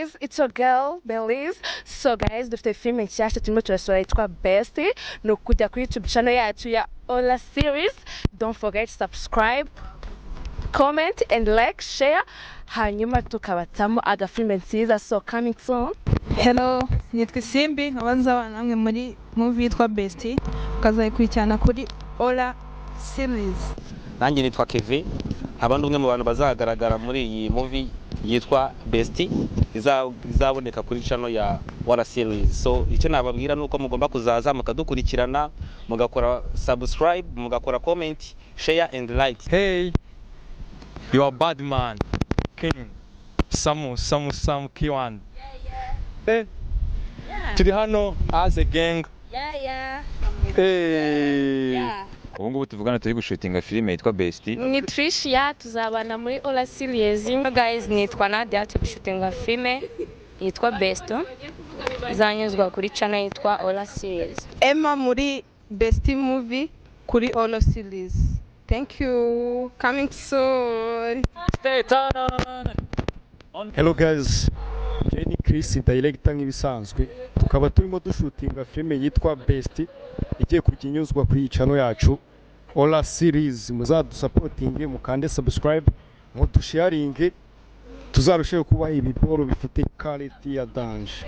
Guys, it's your girl Belize. So guys, dufite filime nshyashya turimo turasohora yitwa Bestie. Ni ukujya kuri YouTube channel yacu ya Ola Series. Don't forget subscribe, comment and like, share. Hanyuma tukabatamo agafilime nziza. So coming soon. Hello, nitwa Isimbi, nkaba nzabana namwe muri movie yitwa Bestie, mukazayikurikirana kuri Ola Series. Nanjye nitwa Kevin, nkaba ndi umwe mu bantu bazagaragara muri iyi movie yitwa Bestie izaboneka kuri channel ya Ola Series. So icyo nababwira ni uko mugomba kuzaza mukadukurikirana, mugakora subscribe, mugakora comment, share and like. Hey, you are bad man. King. Samu, Samu, Samu, K1. Hey. Turi hano as a gang. Hey. Ubu ngubu tuvugana turi gushutinga filime yitwa Bestie. Ni Tricia, tuzabana muri Ola Series. Hello guys, nitwa Nadia, turi gushutinga filime yitwa Besto, izanyuzwa kuri channel yitwa Ola Series. Emma muri Bestie movie kuri Ola Series. Thank you. Coming soon. Stay tuned. Hello guys, njye ni Chris director nk'ibisanzwe, tukaba turimo dushutinga filime yitwa Best igiye kujya inyuzwa kuri iyi channel yacu Ola Series. Muzadusapotinge, mukande subscribe, mudusharinge, tuzarusheho kubaha ibiporo bifite quality ya danger.